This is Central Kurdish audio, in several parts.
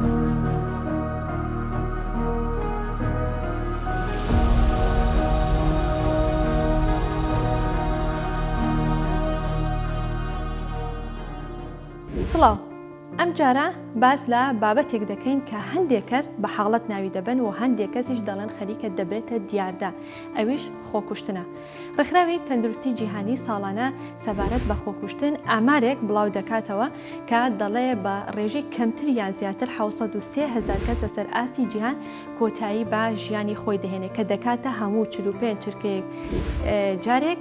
سڵاو ئەم جارە باس لە بابەتێک دەکەین کە هەندێک کەس بە حاڵەت ناوی دەبەن و هەندێک کەسیش دەڵێن خەریکە دەبێتە دیاردە ئەویش خۆکوشتنە. ڕێکخراوی تەندروستی جیهانی ساڵانە سەبارەت بە خۆکوشتن ئامارێک بڵاو دەکاتەوە کە دەڵێ بە ڕێژەی کەمتر یان زیاتر 703 هەزار کەس لەسەر ئاستی جیهان کۆتایی بە ژیانی خۆی دەهێنێت کە دەکاتە هەموو 45 چرکەیەک جارێک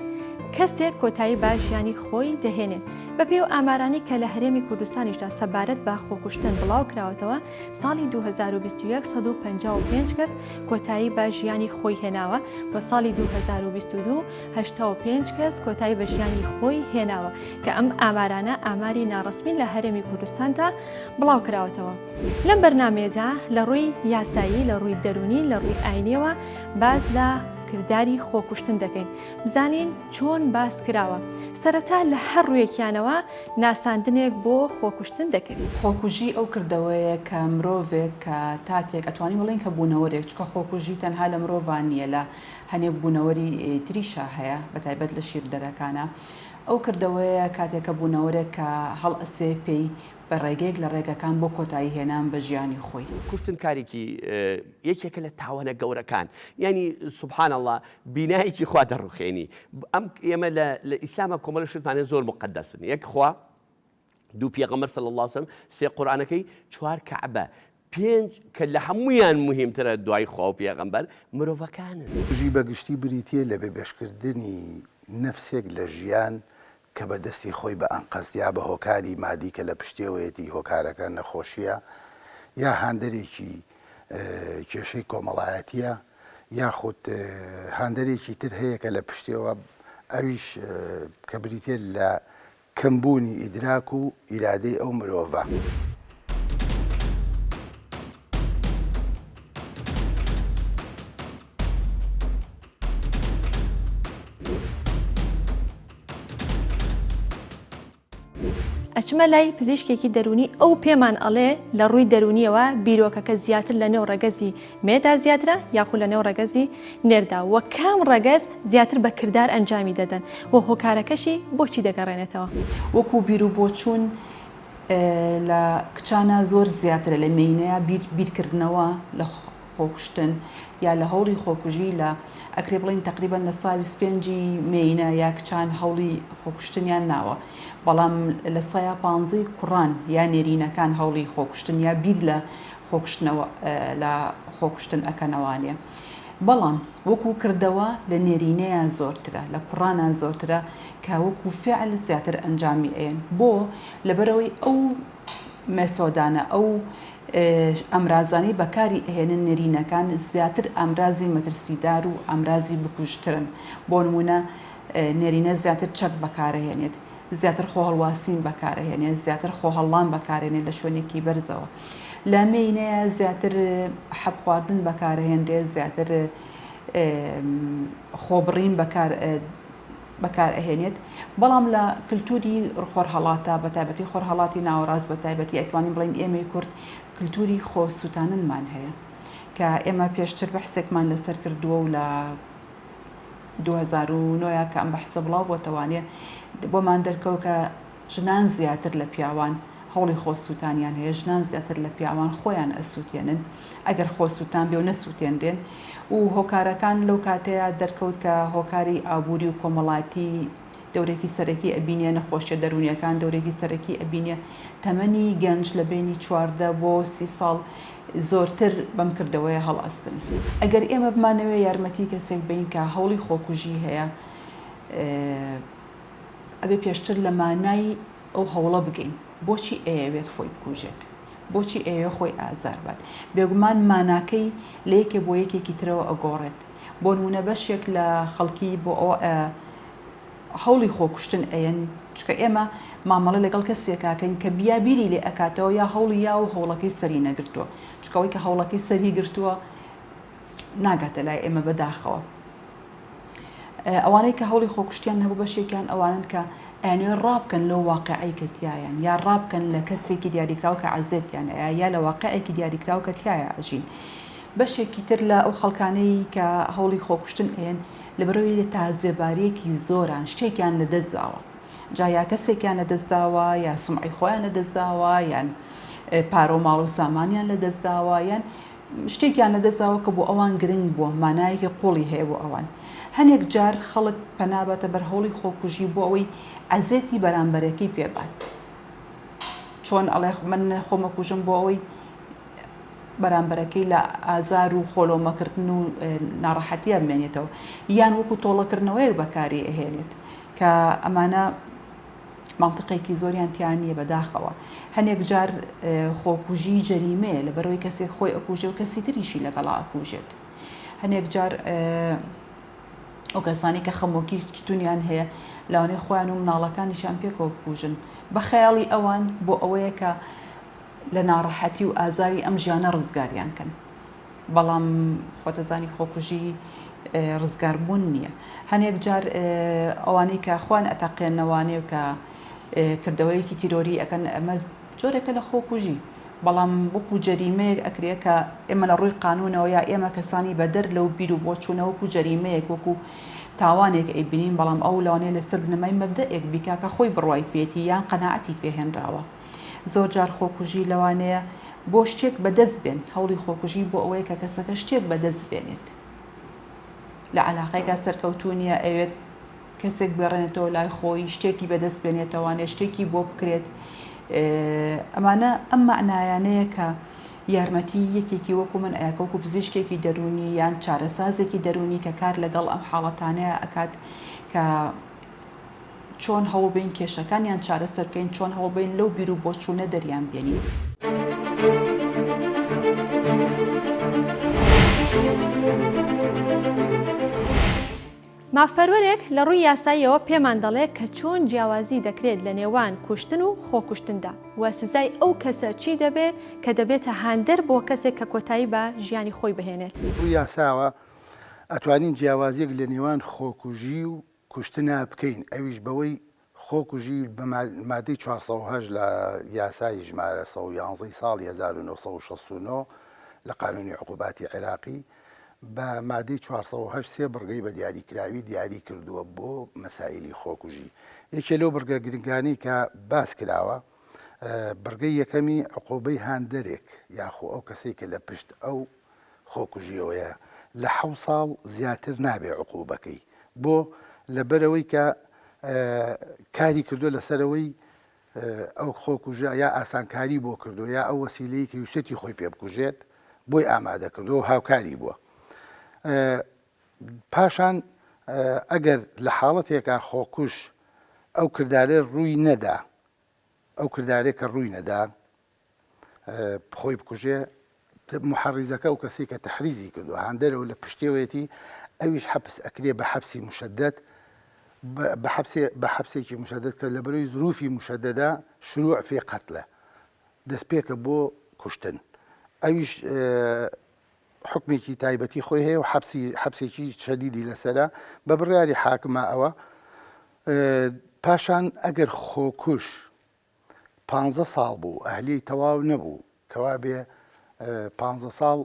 کەسێک کۆتایی بە ژیانی خۆی دەهێنێت. بەپێی ئەو ئامارانەی کە لە هەرێمی کوردستانیشدا سەبارەت بە خۆکوشتن بڵاو کراوەتەوە، ساڵی 2021 155 کەس کۆتایی بە ژیانی خۆی هێناوە و ساڵی 2022 85 کەس کۆتایی بە ژیانی خۆی هێناوە کە ئەم ئامارانە ئاماری ناڕەسمین لە هەرێمی کوردستاندا بڵاو کراوەتەوە. لەم بەرنامەیەدا لە ڕووی یاسایی، لە ڕووی دەروونی، لە ڕووی ئاینیەوە باس لە کرداری خۆکوشتن دەکەین. بزانین چۆن باس کراوە. سەرەتا لە هەر ڕوویەکیانەوە ناساندنێک بۆ خۆکوشتن دەکەین. خۆکوژی ئەو کردەوەیە کە مرۆڤێک کە تاکێک ئەتوانین بڵێین کە بوونەوەرێک چونکە خۆکوژی تەنها لە مرۆڤا نییە لە هەنێک بوونەوەری تریشا هەیە بەتایبەت لە شیردەرەکانا ئەو کردەوەیە کاتێک کە بوونەوەرێک کە هەڵئەسێ پێی بە ڕێگەیەک لە ڕێگەکان بۆ کۆتایی هێنان بە ژیانی خۆی. کوشتن کارێکی یەکێکە لە تاوانە گەورەکان یانی سبحان اللە بینایەکی خوا دەڕوخێنی ئەم ئێمە لە لە ئیسلامە کۆمەڵە شتمان هەیە زۆر مقدسن یەک خوا دوو پێغەمبەر صلی الله علیه وسلم سێ قورئانەکەی چوار کەعبە پێنج کە لە هەمویان مهمترە دوای خوا و پێغەمبەر مرۆڤەکانن. ژی بە گشتی بریتییە لە بێبەشکردنی نەفسێک لە ژیان کە بە دەستی خۆی بە ئەنقەست یا بە هۆکاری مادی کە لە پشتیەوەیەتی، هۆکارەکە نەخۆشییە یا هاندەرێکی کێشەی کۆمەڵایەتییە یاخود هاندەرێکی تر هەیە کە لە پشتیەوە ئەویش کە بریتییە لە کەمبوونی ئیدراک و ئیرادەی ئەو مرۆڤە. ئەچمە لای پزیشکێکی دەروونی ئەو پێمان ئەڵێ لە ڕووی دەروونیەوە بیرۆکەکە زیاتر لە نێو ڕەگەزی مێدا زیاترە یاخود لە نێو ڕەگەزی نێردا وە کام ڕەگەز زیاتر بە کردار ئەنجامی دەدەن و هۆکارەکەشی بۆچی دەگەڕێنێتەوە؟ وەکو بیروبۆچوون لە کچانا زۆر زیاترە لە مێینەیا بیرکردنەوە لە خۆکوشتن یا لە هەوڵی خۆکوژی لە ئەکرێ بڵێین تەقریبەن لە سا 25 ی مێینە یا کچان هەوڵی خۆکوشتنیان ناوە بەڵام لە سایا پانزەی کوڕان یا نێرینەکان هەوڵی خۆکوشتن یا بیر لە خۆکوشتنەوە لە خۆکوشتن ئەکەنەوانێ بەڵام وەکو کردەوە لە نێرینەیە زۆرترە لە کوڕانە زۆرترە کە وەکو فعل زیاتر ئەنجامی ئەیەن بۆ لەبەرەوەی ئەو مێسۆدانە ئەو ئامرازانەی بەکاری ئەهێنن نێرینەکان زیاتر ئامرازی مەترسیدار و ئامرازی بکوژترن بۆ نمونە نێرینە زیاتر چەک بەکارەهێنێت زیاتر خۆهەڵواسین بەکارەهێنێت زیاتر خۆهەڵڵان بەکارێنێت لە شوێنێکی بەرزەوە لە مێینەیە زیاتر حەب خواردن بەکارهێنرێت زیاتر خۆبڕین بەکار بەکار ئەهێنێت، بەڵام لە کلتوری خۆرهەڵاتا بە تایبەتی خۆرهەڵاتی ناوەڕاست بە تایبەتی ئەتوانین بڵێین ئێمەی کورد کلتوری خۆ سوتاننمان هەیە کە ئێمە پێشتر بەحسێکمان لەسەر کردووە و لە 2009 کە ئەم بەحسە بڵاو بۆتەوانێ بۆمان دەرکەوت کە ژنان زیاتر لە پیاوان هەوڵی خۆسووتانیان هەیە، ژنان زیاتر لە پیاوان خۆیان ئەسووتێنن، ئەگەر خۆسووتان بێ و نەسووتێنرێن و هۆکارەکان لەو کاتەیا دەرکەوت کە هۆکاری ئابووری و کۆمەڵایەتی دەورێکی سەرەکی ئەبینێ، نەخۆشیە دەروونیەکان دەورێکی سەرەکی ئەبینێ، تەمەنی گەنج لە بەینی 14 بۆ 30 ساڵ زۆرتر بەم کردەوەیە هەڵئەستن. ئەگەر ئێمە بمانەوێ یارمەتی کەسێک بەین کە هەوڵی خۆکوژی هەیە، ئەبێ پێشتر لە مانای ئەو هەوڵە بگەین بۆچی ئەیەوێت خۆی بکوژێت بۆچی ئەیەوێت خۆی ئازار بات بێگومان ماناکەی لە یەکێ بۆ یەکێکی ترەوە ئەگۆڕێت بۆ نمونە بەشێک لە خەڵکی بۆ ئەوە هەوڵی خۆکوشتن ئەیەن چکە ئێمە مامەڵە لەگەڵ کەسێکاکەین کە بیا بیری لێ ئەکاتەوە یا هەوڵی یا و هەوڵەکەی سەری نەگرتووە چکەوەی کە هەوڵەکەی سەری گرتووە ناگاتە لای ئێمە بەداخەوە. ئەوانەی کە هەوڵی خۆکوشتیان هەبوو بەشێکیان ئەوانن کە ئەیانەوێت ڕابکەن لەو واقیعەی کە تیایان یا ڕابکەن لە کەسێکی دیاریکراو کە عەزێتیان ئەیا یا لە واقیعێکی دیاریکراو کە تیایا ئەژین. بەشێکی تر لە ئەو خەڵکانەی کە هەوڵی خۆکوشتن ئەیەن لەبەرئەوەی لە تازێباریەکی زۆران شتێکیان لە دەست داوە جا یا کەسێکیان لە دەست داوە یا سومعەی خۆیان لە دەست داوە یان پارە و ماڵ و سامانیان لە دەست داوە یان شتێکیان لەدەست داوە کە بۆ ئەوان گرنگ بووە، مانایەکی قووڵی هەیە بۆ ئەوان. هەنێک جار خەڵک پەنا باتە بەر هەوڵی خۆکوژی بۆ ئەوەی عەزێتی بەرامبەرەکەی پێ بات. چۆن ئەڵێ من خۆم ئەکوژم بۆ ئەوەی بەرامبەرەکەی لە ئازار و خۆلۆمەکردن و ناڕەحەتییا بمێنێتەوە. یان وەکو تۆڵەکردنەوەیەک بەکاری ئەهێنێت کە ئەمانە مەنتقێکی زۆریان تیا نییە بەداخەوە. هەنێک جار خۆکوژی جەریمەیە لەبەرئەوەی کەسێک خۆی ئەکوژێ و کەسی تریشی لەگەڵا ئەکوژێت. هەنێک جار ئەو کەسانی کە خەمۆکی تونیان هەیە لەوانەیە خۆیان و مناڵەکانیشیان پێکەوە بکوژن بە خەیاڵی ئەوان بۆ ئەوەیە کە لە ناڕەحەتی و ئازاری ئەم ژیانە ڕزگاریان کەن. بەڵام خۆتەزانی خۆکوژی ڕزگاربوون نییە. هەنێک جار ئەوانەی کە خۆیان ئەتەقێنەوانێ و کە کردەوەیەکی تیرۆری ئەکەن ئەمە جۆرێکە لە خۆکوژی بەڵام وەکو جەریمەیەک ئەکرێ کە ئێمە لە ڕووی قانونەوە یا ئێمە کەسانی بەدەر لەو بیر و بۆچوونە وەکو جەریمەیەک وەکو تاوانێک ئەیبینین بەڵام ئەو لەوانەیە لەسەر بنەمای مەبدەئێک بیکا کە خۆی بڕوای پێیەتی یان قەناعەتی پێ هێنراوە. زۆر جار خۆکوژی لەوانەیە بۆ شتێک بەدەست بێن، هەوڵی خۆکوژی بۆ ئەوەیە کە کەسەکە شتێک بەدەست بێنێت. لە عەلاقەیەکا سەرکەوتوو نییە، ئەیەوێت کەسێک بگەڕێنێتەوە لای خۆی، شتێکی بەدەست بێنێتەوانێ شتێکی بۆ بکرێت. ئەمانە ئەم مەعنایانەیە کە یارمەتی یەکێکی وەکو من ئەیا کە وەکو پزیشکێکی دەروونی یان چارەسازێکی دەروونی کە کار لەگەڵ ئەم حاڵەتانەیە ئەکات کە چۆن هەوڵبەین کێشەکانیان چارەسەر بکەین، چۆن هەوڵبەین لەو بیر و بۆچوونە دەریان بێنین. مافپەروەرێک لە ڕووی یاساییەوە پێمان دەڵێ کە چۆن جیاوازی دەکرێت لە نێوان کوشتن و خۆکوشتندا و سزای ئەو کەسە چی دەبێت کە دەبێتە هاندەر بۆ کەسێک کە کۆتایی بە ژیانی خۆی بهێنێت. ڕووی یاساوە ئەتوانین جیاوازیەک لە نێوان خۆکوژی و کوشتنا بکەین ئەویش بەوەی خۆکوژی بە مادەی 408 لە یاسای ژمارە 111 ی ساڵی 1969 لە قانونی عقوباتی عێراقی بە مادەی 408 سێ بڕگەی بە دیاریکراوی دیاری کردووە بۆ مەسایلی خۆکوژی یەکێ لەو بڕگە گرنگانەی کە باس کراوە بڕگەی یەکەمی عقوبەی هاندەرێک یاخۆ ئەو کەسەی کە لە پشت ئەو خۆکوژیەوەیە لە حەو ساڵ زیاتر نابێ عقوبەکەی بۆ لەبەرئەوەی کە کاری کردوە لەسەرەوەی ئەو خۆکوژە یا ئاسانکاری بۆ کردو یا ئەو وەسیلەی کە ویستێتی خۆی پێ بکوژێت بۆی ئامادە کردو و هاوکاری بووە پاشان ئەگەر لە حاڵەتێکا خۆکوژ ئەو کردارێ ڕووی نەدا ئەو کردارێک کە ڕووی نەدا خۆی بکوژێ محەڕیزەکە ئەو کەسەی کە تەحریزی کردووە هاندەرە و لە پشتێوەیەتی ئەویش حەپس ئەکرێ بە حەپسی مشەدەد بە حەپسێ بە حەپسێکی مشەدەد کە لە بەرەی زروفی مشەدەدا شروع فی قەتلە دەستپێکە بۆ کوشتن ئەویش حکمێکی تایبەتی خۆی هەیە و حەپسی حەپسێکی شەدیدی لەسەرە بە بڕیاری حاکمە ئەوە پاشان ئەگەر خۆکوش پانزە ساڵ بوو ئەهلیەی تەواو نەبوو کەوابێ پانزە ساڵ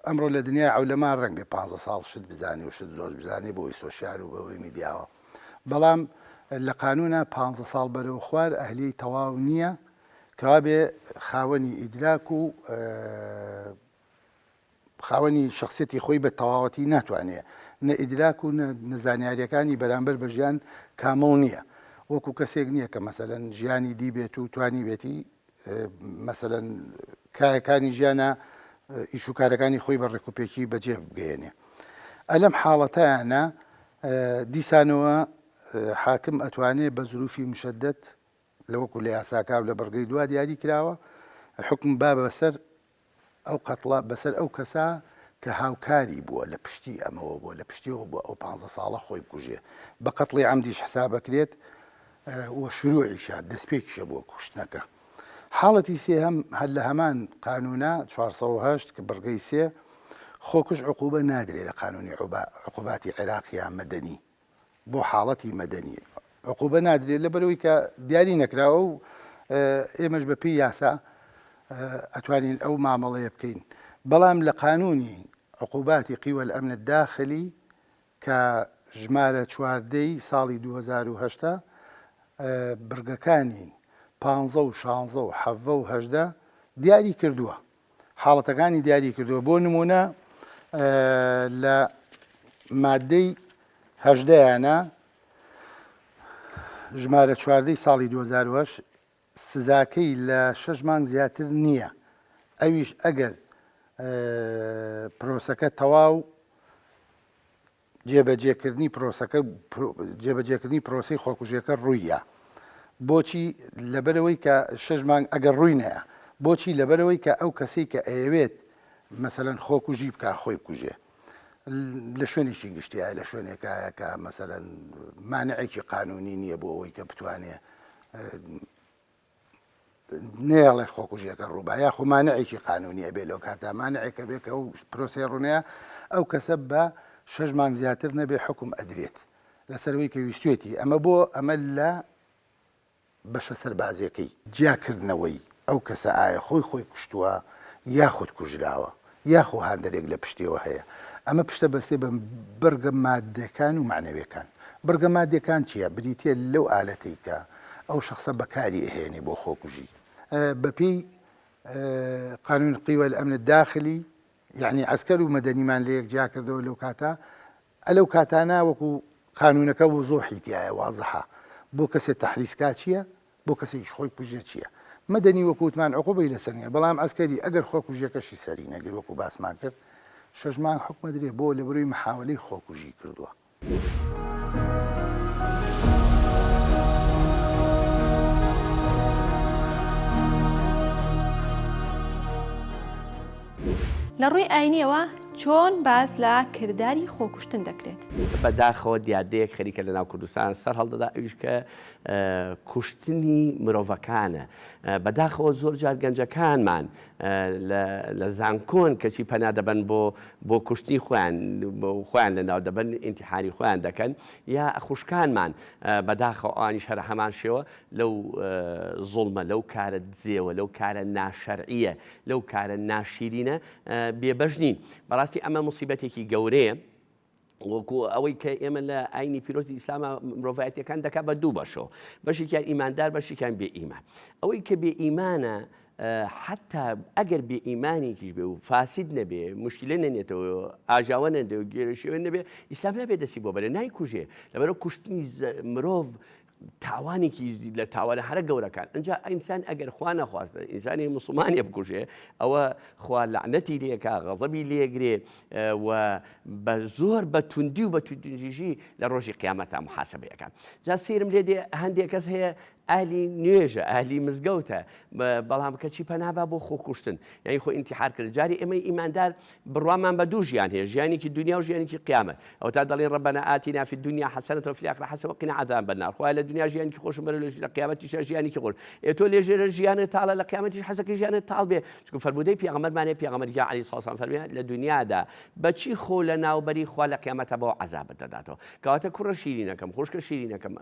ئەمڕۆ لە دنیای عەولەما ڕەنگ بێ پانزە ساڵ شت بزانێ و شت زۆر بزانێ بۆی سۆشیال و بەوەی میدیاوە بەڵام لە قانونە پانزە ساڵ بەرەو خوار ئەهلیەی تەواو نییە کەوابێ خاوەنی ئیدراک و خاوەنی شەخسیەتی خۆی بە تەواوەتی ناتوانێ نە ئیدراک و نە زانیاریەکانی بەرامبەر بە ژیان کامڵ نییە وەکو کەسێک نییە کە مەسەلەن ژیانی دیبێت و توانیبێتی مەسەلەن کایەکانی ژیانە ئیش و کارەکانی خۆی بە ڕێکوپێکی بەجێ بگەیەنێ ئەلەم حاڵەتایانە دیسانەوە حاکم ئەتوانێ بە زروفی مشەدەت لە وەکو لە یاساکە و لە بڕگەی دوا دیاری کراوە حکم با بەسەر ئەو قەتڵە بەسەر ئەو کەسە کە هاوکاری بووە لە پشتی ئەمەوە بووە لە پشتیەوە بووە ئەو پانزە ساڵە خۆی بکوژێ بە قەتڵی عەمدیش حساب ئەکرێت و شروعیشە دەستپێکیشە بۆ کوشتنەکە. حاڵەتی سێهەم هەر لە هەمان قانوونە 408 کە بڕگەی سێ خۆکوژ عقوبە نادرێ لە قانوونی عقوباتی عێراق یا مەدەنی بۆ حاڵەتی مەدەنی. عقوبە نادرێت لەبەرەوەی کە دیاری نەکراوە و ئێمەش بە پێی یاسا ئەتوانین ئەو مامەڵەیە بکەین بەڵام لە قانونی عقوباتی قوى الامن الداخلی کە ژمارە چواردەی ساڵی 2010 بڕگەکانی پانزە و شانزە و حەڤە و 18 دیاری کردووە حاڵەتەکانی دیاری کردووە بۆ نمونە لە مادەی هەژدەیانە ژمارە چواردەی ساڵی 2008 سزاکەی لە شەش مانگ زیاتر نییە ئەویش ئەگەر پرۆسەکە تەواو جێبەجێکردنی پرۆسەکە جێبەجێکردنی پرۆسەی خۆکوژیەکە ڕووییا. بۆچی؟ لەبەرئەوەی کە شەش مانگ ئەگەر ڕووی نەیا. بۆچی؟ لەبەرئەوەی کە ئەو کەسەی کە ئەیەوێت مەسەلەن خۆکوژی بکا خۆی بکوژێ لە شوێنێکی گشتیایە لە شوێنێکایە کە مەسەلەن مانعێکی قانونی نییە بۆ ئەوەی کە بتوانێ نەیەڵێ خۆکوژیەکە ڕووبا یاخۆ مانعێکی قانونی ئەبێ لەو کاتا مانعێکە بێ کە ئەو پرۆسەیە ڕوونەیە ئەو کەسە بە شەش مانگ زیاتر نەبێ حکوم ئەدرێت لەسەرەوەی کە ویستێتی ئەمە بۆ ئەمە لە بەشە سەربازیەکەی جیاکردنەوەی ئەو کەسە ئایا خۆی خۆی کوشتووە یاخود کوژراوە یاخۆ هاندەرێک لە پشتیەوە هەیە، ئەمە پشتە بەستێ بە بڕگە ماددەکان و مەعنەویەکان. بڕگە ماددیەکان چیە؟ بریتیە لەو ئالەتەی کە ئەو شەخسە بەکاری ئەهێنێ بۆ خۆکوژی. بە پێی قانون قوی الامن الداخلی یەعنی عەسکەر و مەدەنیمان لەیەک جیا کردەوە لەو کاتە، ئەلەو کاتانە وەکو قانونەکە وزوحی تیایە وازحە بۆ کەسێ تەحریس کا چیە بۆ کەسێکیش خۆی بکوژێ چیە مەدەنی وەکو وتمان عقوبەی لەسەر نیە بەڵام عەسکەری ئەگەر خۆکوژیەکەشی سەری نەگرت وەکو باسمان کرد شەش مانگ حوکمەدرێ بۆ لەبەرەوەی محاوەلەی خۆکوژی کردوە. لە ڕووی ئاینیەوە چۆن باس لە کرداری خۆکوشتن دەکرێت؟ بە داخەوە دیاردەیەک خەریکە لە ناو کوردستان سەر هەڵدەدا ئەویش کە کوشتنی مرۆڤەکانە بە داخەوە زۆر جار گەنجەکانمان لە زانکۆن کەچی پەنا دەبەن بۆ بۆ کوشتنی خۆیان خۆیان لە ناو دەبەن ئینتیحاری خۆیان دەکەن یا خوشکانمان بەداخەوە ئەوانیش هەر هەمان شێوە لەو زوڵمە، لەو کارە دزێوە، لەو کارە ناشەرعییە، لەو کارە ناشیرینە بێبەش نین. بەڕاستی ئەمە موسیبەتێکی گەورەیە. وەکو ئەوەی کە ئێمە لە ئاینی پیرۆزی ئیسلامە مرۆڤایەتەکان دەکات بە دوو بەشەوە بەشێکیان ئیماندار بەشێکیان بێ ئیمان ئەوەی کە بێ ئیمانە حتا ئەگەر بێ ئیمانێکیش بێ و فاسد نەبێ مشکلە نەنێتەوە ئاژاوە نەبێ و گێرەشێوە نەبێ ئیسلام نابێ دەستی بۆ بەرێ نایکوژێ لەبەرەوە کوشتنی مرۆڤ تاوانێکی لە تاوانە هەرە گەورەکان ئەجا ئینسان ئەگەر خوا نەخواستە ئینسانی مسلمانێ بکوژێ ئەوە خوا لەعنەتی لێکا غەزەبی لێگرێ و بە زۆر بە توندی و بە توندیژی لە ڕۆژی قیامەتا محاسبەیەکە جا سەیرم لێ دێ هەندێک کەس هەیە ئەهلی نوێژە ئەهلی مزگەوتە بەڵام کەچی پەنابا بۆ خۆکوشتن یعنی خۆ ئینتیحار کرد جاری ئێمەی ئیماندار بڕوامان بە دوو ژیان هەیە ژیانێکی دونیا و ژیانێکی قیامەت ئەوەتا دەڵێن ربنا آتنا فی الدنیا حسنة وفی الآخرة حسنة وقنا عذاب النار خوایە لە دونیا ژیانێکی خۆشم بەرە لە قیامەتیشا ژیانێکی خۆش ئێ تۆ لێ ژێرە ژیانت تاڵە لە قیامەتیش حەزەکەی ژیانت تاڵ بێ چونکە فەرموودەی پێغەمبەرمان هەیە پێغەمبەر گیان عەلەیهی سڵاو وسلام فەرمووی لە دونیادا بەچی خۆ لە ناوبەری خوا لە قیامەتا بەوە عەزابت دەداتەوە کەواتە کوڕە شیرینەکەم خوشکە شیرینەکەم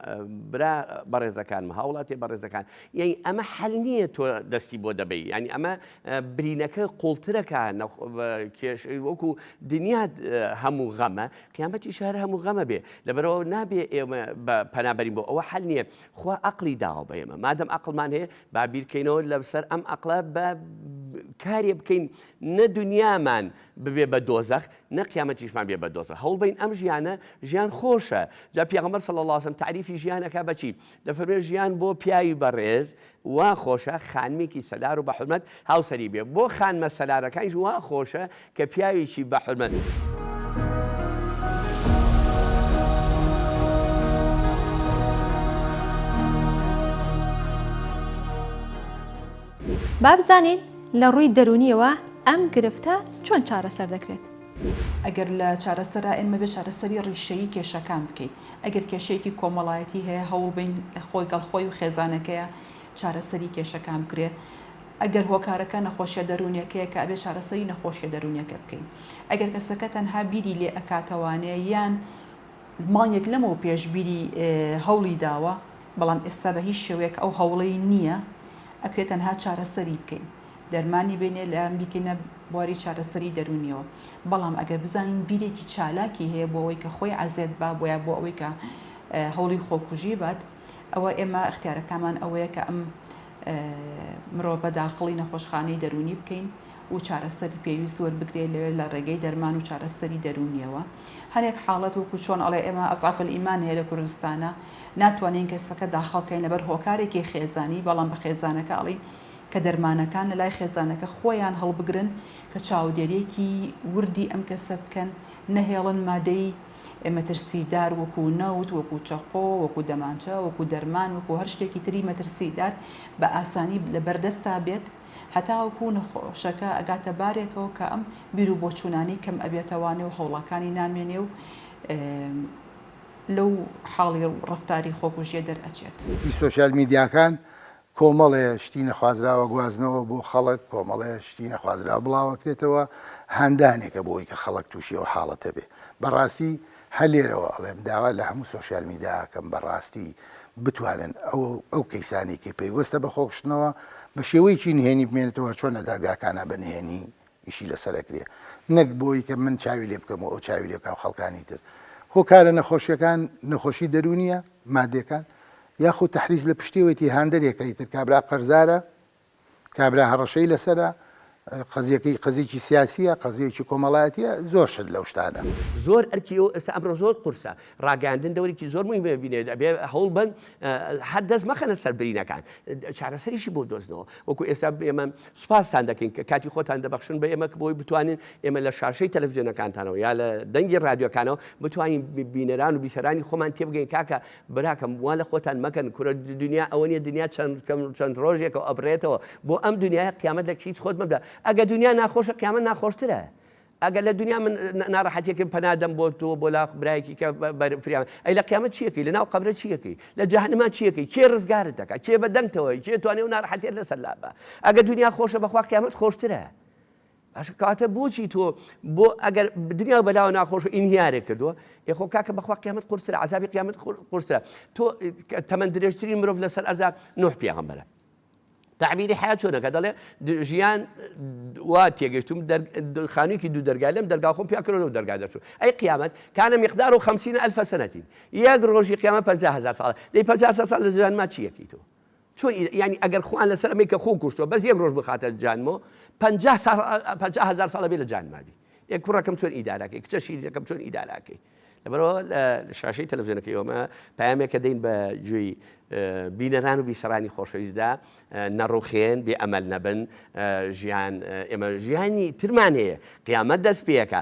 برا بەڕێزەکانم هاوڵاتیە بەڕێزەکان یعنی ئەمە حەل نییە تۆ دەستی بۆ دەبەی یعنی ئەمە برینەکە قوڵترەکا وەکو دنیا هەموو غەمە قیامەتیش هەر هەموو غەمە بێ لەبەرەوە نابێ ئێمە بە پەنابەرین بۆ ئەوە حەل نییە خوا عەقڵی داوە بە ئێمە مادەم عەقڵمان هەیە با بیرکەینەوە لەسەر ئەم عەقڵە بە کارێ بکەین نە دنیامان ببێ بە دۆزەخ نە قیامەتیشمان بێ بە دۆزەخ هەوڵبین ئەم ژیانە ژیان خۆشە جا پێغەمبەر صلی الله علیه و سلم تعریفی ژیانەکە بەچی دەفەرمێ ژیان بۆ پیاوی بەڕێز وا خۆشە خانمێکی سەلار و بە حورمەت هاوسەری بێ، بۆ خانمە سەلارەکانیش وا خۆشە کە پیاوێکی بە حورمەت. با بزانین لە ڕووی دەروونییەوە ئەم گرفتە چۆن چارەسەر دەکرێت؟ ئەگەر لە چارەسەرا ئێمە بێ چارەسەری ڕیشەیی کێشەکان بکەین ئەگەر کێشەیەکی کۆمەڵایەتی هەیە هەوڵبەین خۆی گەڵ خۆی و خێزانەکەیە چارەسەری کێشەکان بکرێ ئەگەر هۆکارەکە نەخۆشیە دەروونیەکەیە کە ئەبێ چارەسەری نەخۆشیە دەروونیەکە بکەین ئەگەر کەسەکە تەنها بیری لێ ئەکاتەوانێ یان. مانگێک لەمەو پێش بیری هەوڵی داوە بەڵام ئێستا بە هیچ شێوەیەک ئەو هەوڵەی نییە ئەکرێ تەنها چارەسەری بکەین دەرمانی بێنێ لە بیکەینە بواری چارەسەری دەروونیەوە بەڵام ئەگەر بزانین بیرێکی چالاکی هەیە بۆ ئەوەی کە خۆی عەزێت با بۆیە بۆ ئەوەی کە هەوڵی خۆکوژی بات ئەوە ئێمە ئیختیارەکانمان ئەوەیە کە ئەم مرۆڤە داخڵی نەخۆشخانەی دەروونی بکەین و چارەسەری پێویست وەربگرێت لەوێ لە ڕێگەی دەرمان و چارەسەری دەروونیەوە. هەنێک حاڵەت وەکو چۆن ئەڵێ ئێمە ئەزعەف الئیمان هەیە لە کوردستانا ناتوانین کەسەکە داخڵ بکەین لەبەر هۆکارێکی خێزانی بەڵام بە خێزانەکە ئەڵێین کە دەرمانەکان لەلای خێزانەکە خۆیان هەڵبگرن کە چاودێریەکی وردی ئەم کەسە بکەن نەهێڵن مادەی مەترسیدار وەکو نەوت، وەکو چەقۆ، وەکو دەمانچە، وەکو دەرمان، وەکو هەر شتێکی تری مەترسیدار بە ئاسانی لەبەردەستا بێت هەتاوەکو نەخۆشەکە ئەگاتە بارێکەوە کە ئەم بیروبۆچوونانەی کەم ئەبێتەوانێ و هەوڵەکانی نامێنێ و لەو حاڵی ڕەفتاری خۆکوژیە دەرئەچێت. ی سۆشیال میدیاکان کۆمەڵێ شتی نەخوازراو ئەگوازنەوە بۆ خەڵک، کۆمەڵێ شتی نەخوازراو بڵاوئەکرێتەوە، هاندانێکە بۆ ئەوەی کە خەڵک تووشی ئەو حاڵەتە بێ. بەڕاستی هەر لێرەوە ئەڵێم داوا لە هەموو سۆشیال میدیا ئەکەم بەڕاستی بتوانن ئەو ئەو کەیسانەی کە پەیوەستە بە خۆکوشتنەوە بە شێوەیەکی نهێنی بمێنێتەوە هەرچۆن لە دادگاکانا بە نهێنی ئیشی لەسەر ئەکرێ نەک بۆی کە من چاوی لێ بکەم و ئەو چاوی لێ بکا و خەڵکانی تر. هۆکارە نەخۆشیەکان نەخۆشی دەروونیە ماددەکان یاخود تەحریس لە پشتیەوەیتی هاندەرێکە ئیتر کابرا قەرزارە کابرا هەڕەشەی لەسەرە قەزیەکەی قەزیەکی سیاسیە قەزیەکی کۆمەڵایەتیە زۆر شت لەو شتانە. زۆر ئەرکی ئەو ئێستا ئەمڕۆ زۆر قورسە ڕاگەیاندن دەورێکی زۆر موهیمە بینێت ئەبێ هەوڵ بەن هەر دەست مەخەنە سەر برینەکان چارەسەریشی بۆ دۆزنەوە وەکو ئێستا ئێمە سوپاستان دەکەین کە کاتی خۆتان دەبەخشن بە ئێمە بۆی بتوانین ئێمە لە شاشەی تەلەفزیۆنەکانتانەوە یا لە دەنگی ڕادیۆکانەوە بتوانین بینەران و بیسەرانی خۆمان تێبگەین کاکە براکەم وا لە خۆتان مەکەن کورە دنیا ئەوە نیە دنیا چەند کەم چەند ڕۆژێکە و ئەبرێتەوە بۆ ئەم دنیایە قیامەت لە هیچ خۆت مەبدە ئەگە دنیا ناخۆشە قیامەت ناخۆشترە ئەگەر لە دنیا من ناڕەحەتیەکەم پەنا دەم بۆ تۆ بۆ لا برایەکی کە فریام ئەی لە قیامەت چیەکەی لە ناو قەبرە چیەکەی لە جەهەنما چیەکەی کێ ڕزگارت دەکات کێ بە دەنگتەوە کێ توانێ و ناڕەحەتیت لەسەر لابە ئەگە دنیا خۆشە بەخوا قیامەت خۆشترە باشە کەواتە بۆچی تۆ بۆ ئەگەر دنیا بەلاوە ناخۆش و ئینهیارێک کردووە ئێخۆ کاکە بەخوا قیامەت قورسترە عذابی قیامەت قورسترە تۆ تەمەن درێژترین مرۆڤ لەسەر ئەرزا نوح پێغەمبەرە تعبیری حیات چۆنەکە دەڵێ ژیان وا تێگەشتوم خانوویەکی دوو دەرگا لەم دەرگا خۆم پیا کردەوە دەرگا دەرچوو ئەی قیامەت کانە مقدار و 50 ئەلف سنەتین یەک ڕۆژی قیامەت 50000 ساڵە دەی 50000 ساڵ لە ژیانما چیەکەی تۆ چۆن یانی ئەگەر خوان لەسەر ئەمەی کە خۆ کوشتوە بەس یەک ڕۆژ بخاتە جانمۆ 50 ساڵ 50000 ساڵە بێ لە جانما بی ئێ کوڕەکەم چۆن ئیدارەکەی کچە شیرینەکەم چۆن ئیدارەکەی لەبەرەوە لە شاشەی تەلەڤزیۆنەکەی ئێمە پەیامێکە دەین بە گوێی بینەران و بیسەرانی خۆشەویستدا نەڕوخێن بێ ئەمەل نەبن ژیان ئێمە ژیانی ترمان هەیە قیامەت دەست پێەکە.